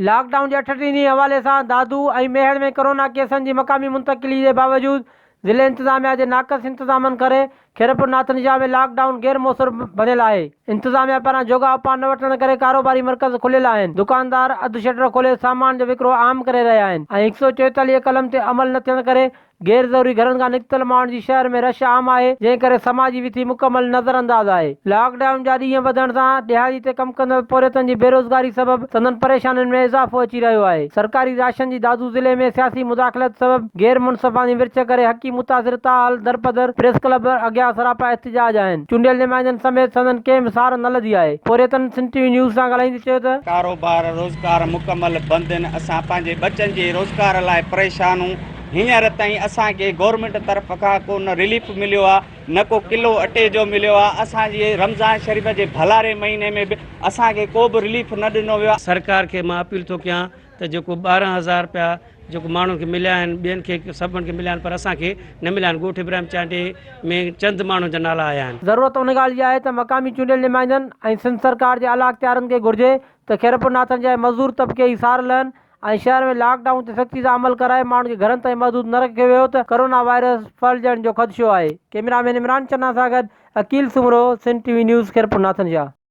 Lock down جي 38 ڏينهن حوالي سان دادو ۽ ميهڙ ۾ ڪورونا ڪيسن جي مقامي منتقلي جي باوجود ضلعي انتظاميا جي ناقص انتظامن ڪري خيرپور ناٿن شاهه ۾ لاڪ ڊائون غير موثر بڻيل آهي. انتظاميا پاران جوڳا اپاء نه وٺڻ ڪري ڪاروباري مرڪز کليل آهن، دڪاندار اڌ شٽر کولي سامان جو وڪرو عام ڪري رهيا آهن ۽ 144 قلم تي عمل نه ٿيڻ ڪري غير ضروري گهرن کان نڪتل ماڻهن جي شهر ۾ رش عام آهي، جنهن ڪري سماجي وٿي مڪمل نظرانداز آهي. لاڪ ڊائون جا ڏينهن وڌڻ سان ڏهاڙي تي ڪم ڪندڙ پورهيتن جي بيروزگاري سبب سندن پريشانين ۾ اضافو اچي رهيو آهي. سرڪاري راشن جي دادو ضلعي ۾ سياسي مداخلت سبب غير منصفاني ورڇ ڪري حقي متاثر تاحال درپدر پريس ڪلب اڳيان سراپا احتجاج آهن. چونڊيل نمائندن سميت سندن ڪنهن به سار نه لڌي آهي. پورهيتن سنڌ ٽي وي نيوز سان ڳالهائيندي چيو ته. ڪاروبار روزگار مڪمل بند آهن اسان پنهنجي ٻچن جي روزگار لاء پريشان هون هينئر تائين اسان کي گورنمينٽ طرف کان ڪو نه رليف مليو آ نه ڪو ڪلو اٽي جو مليو آ اسان جي رمضان شريف جي ڀلاري مهيني ۾ به اسان کي ڪو به رليف نه ڏنو ويو آ. سرڪار کي مان اپيل ٿو ڪيان ته جيڪو 12 هزار رپيا جيڪو ماڻهن کي مليا آهن ٻين کي سڀن کي مليا آهن پر اسان کي نه مليا آهن ڳوٺ ابراهيم چانڊيي ۾ چند ماڻهن جا نالا آيا آهن. ضرورت ان ڳالهه جي آهي ته مقامي چونڊيل نمائندن ۽ سنڌ سرڪار جي اعليٰ اختيارن کي گهرجي ته خيرپور ناٿن جي مزدور طبقي جي سار لهن ۽ شهر ۾ لاڪ ڊائون تي سختي سان عمل ڪرائي ماڻهن کي گهرن تائين محدود نه رکيو ويو ته ڪورونا وائرس ڦهلجڻ جو خدشو آهي. ڪئميرا مين عمران چنا سان گڏ Aqeel Soomro, Sindh T V news, Khairpur Nathan Shah.